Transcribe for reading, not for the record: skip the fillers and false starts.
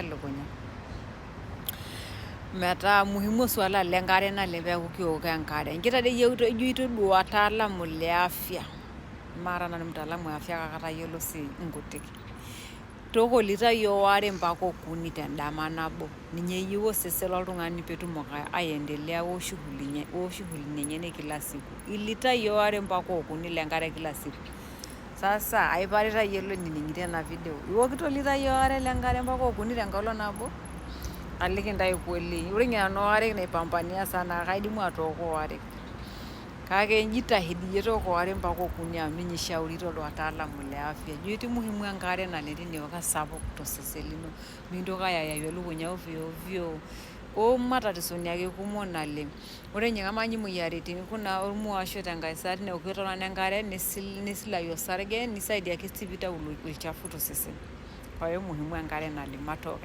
Elukunya. Metaa muhimu suala le nkare naleng peeku kiwokito enkare. Inji tadii iyieu ijo itodua wataalamu le afya, maara nanu mtaalamu wa afya kake atayiolo sii nkutik. Tooko ilitai waare mpaka okuni tendama nabo. Ninye eyieu osesen loltung'ani peetumoki aendelea oshughulini enyenak e kila siku. Ilitai waare mpaka okuni lenkare kila siku. Sasa aiparita iyie loinining'ito ena video. Iwokito ilitai waare lenkare mpaka okuni tenkolong nabo? Aliki intae kweli. Ore ninye nanu waare naipambania sana kaidimu atooko waare. Kake jitahidi iyie tooko waare mpaka okuni amu ninye ishaurito wataalamu le afya. Ijo etii muhimu enkare naleng teniok esapuk tosesen lino. Mintoki ayayayu elukunya ovyo ovyo o matatisoni ake kumok naleng. Ore ninye kamaa ninye imoyiaritin kuna ormuasho tenkae saa teneokito oltung'ani enkare nisilayu osarge nisaidia ake sii piitayu olchafu tosesen. Kwa hiyo muhimu enkare naleng matooko.